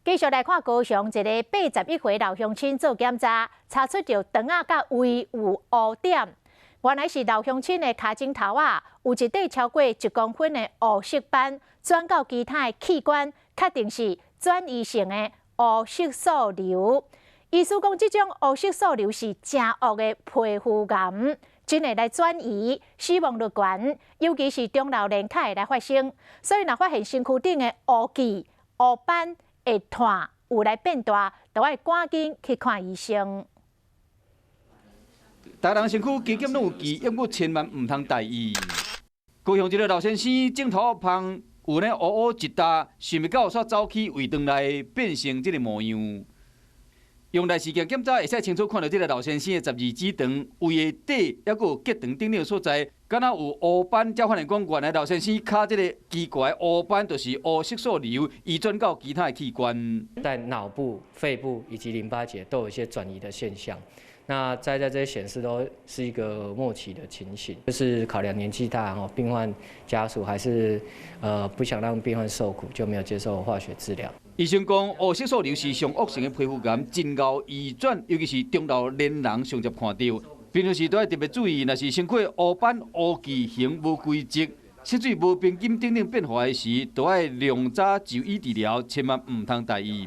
繼續來看高雄一个81歲老鄉親做檢查，查出著腸仔佮胃有烏點。原來是老鄉親的跤蹛頭仔，有一塊超過1公分的烏色斑，轉到其他的器官，確定是轉移性的烏色素瘤。醫師講，這種烏色素瘤是誠惡的皮膚癌，真會來轉移，死亡率懸，尤其是中老年較會來發生。所以，若發現身軀頂的烏痣、烏斑，會痛，有來變大，就愛趕緊去看醫生。逐人身軀加減攏有痣，猶閣千萬毋通大意。高雄一个老先生指頭旁有呢烏烏一搭，想袂到煞走去胃腸內變成這个模樣。用內視鏡檢查，會使清楚看著這个老先生的十二指腸胃的底，猶閣有結腸頂頂所在，敢若有烏斑，才發現講原來老先生跤這个奇怪烏斑，就是烏色素瘤，移轉到其他的器官。在腦部、肺部以及淋巴結都有一些轉移的現象。那在這些顯示都是一個末期的情形，就是考量年紀大哦，病患家屬還是不想讓病患受苦，就沒有接受化學治療。醫生講，烏色素瘤是上惡性的皮膚癌，真𠢕移轉，尤其是中老年人上捷看著。平常時都愛特別注意，若是身軀烏斑、烏痣形無規則、色水無平均等等變化的時，都愛量早就醫治療，千萬毋通大意。